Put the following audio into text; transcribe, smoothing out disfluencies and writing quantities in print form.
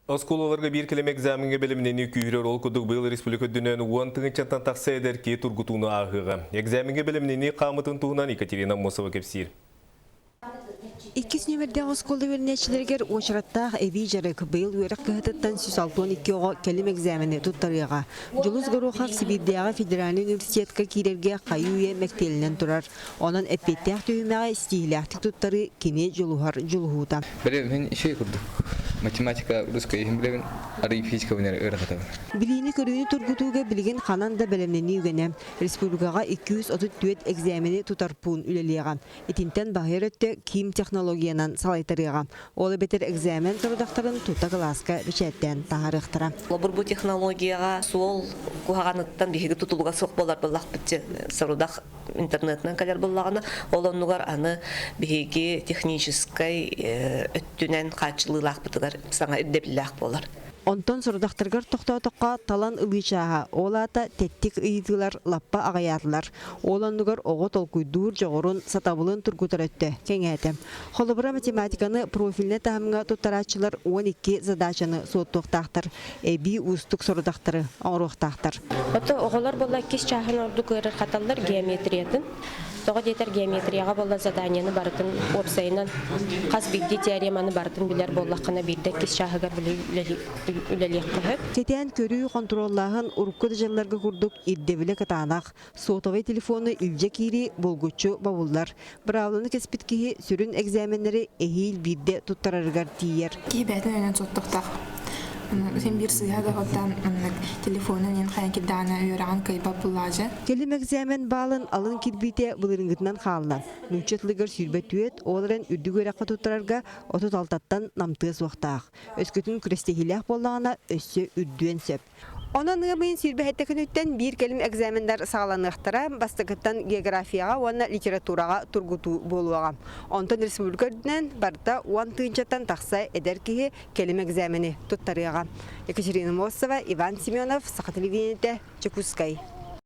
Оскуолаларга биир кэлим экзамеҥҥа бэлэмнэнии күүһүрэр ол курдук быйыл республика үрдүнэн 10 тыһыынчаттан тахса эдэр киһи тургутууну ааһыаҕа. Экзамеҥҥа бэлэмнэнии хаамытын туһунан Екатерина Аммосова кэпсиир. Иккис нүөмэрдээх оскуола үөрэнээччилэригэр уочараттаах эбии дьарык быйыл үөрэх кыһатыттан 162 оҕо кэлим экзамени туттарыаҕа. Дьулус Горохов Сибиирдээҕи федеральнай университетка киирэргэ хайыы-үйэ мэктиэлэнэн турар. Онон эппиэттээх түһүмэҕи ситиһиилээхтик туттарыы кини дьулуһар дьулуһуута. Бэлэм үчүгэй курдук. Математика русская иһин билэбин, арый физика билэр ыарахатабын. Билиини-көрүүнү тургутууга билигин ханан да бэлэмнэнии үгэнэ. Республикаҕа 234 экзамени тутар пуун үлэлиэҕэ. Итинтэн баһыйар өттө КИМ технологиянан салайтарыаҕа. Ол эбэтэр экзамен сорудахтарын тута кылааска бэчээттээн таһаарыахтара. Холобур, бу технологияҕа суол куһаҕаныттан биһиги тутулуга суох буолар буоллахпыт сорудах интернетынан кэлэр буоллаҕына, ол оннугар аны биһиги техническэй өттүнэн хааччылыылаахпытыгар саҥа ирдэбиллээх буолар. Онтон сорудахтарыгар тохтоотоххо талан ылыы чааһа, ол аата тэттик ыйытыылар лаппа аҕыйаатылар. Ол оннугар оҕо толкуйдуур дьоҕурун, сатабылын тургутар өттө кэҥээтэ. Холобура, математиканы профильнай таһымҥа туттарааччылар 12 задачаны суоттуохтаахтар, эбии уустук сорудахтары оҥоруохтаахтар. Ото оҕолор буолла иккис чааһын ордук ыарырҕаталлар геометриятын. Тоҕо диэтэр геометрияҕа буолла заданиены барытын уопсайынан хас биирдии теореманы барытын билэр буоллаххына биирдэ иккис чааһыгар үлэлиэххэ сөп. Кэтээн көрүү, хонтуруоллааһын урукку да дьылларга курдук ирдэбилэ кытаанах. Сотовай телефону илдьэ киирии булгуччу бобуллар. Быраабыланы кэспит киһи сүрүн экзаменнары эһиил биирдэ туттарарыгар тиийэр. Киһи бэйэтин өйүнэн суоттуохтаах. Син биир сыыһа да оттон маннык телефонун иһин хайан кирдэҕинэ үөрэҕин кыайбат буллаадьы. Кэлим экзамен баалын алын кирбиитэ былырыыҥҥытынан хаалла. Нуучча тылыгар 24, ол эрэн үрдүк үөрэххэ туттарарга 36-тан намтыа суохтаах. Өскөтүн күрэстэһиилээх буоллаҕына, өссө үрдүөн сөп. Онон ыам ыйын 27 күнүттэн биир кэлим экзаменнар саҕаланыахтара, бастакыттан географияҕа уонна литератураҕа тургутуу буолуоҕа. Онтон республика үрдүнэн барыта 10 тыһыынчаттан тахса эдэр киһи кэлим экзамени туттарыаҕа. Екатерина Мосова, Иван Семенов, Саха телевидениетэ, Дьокуускай.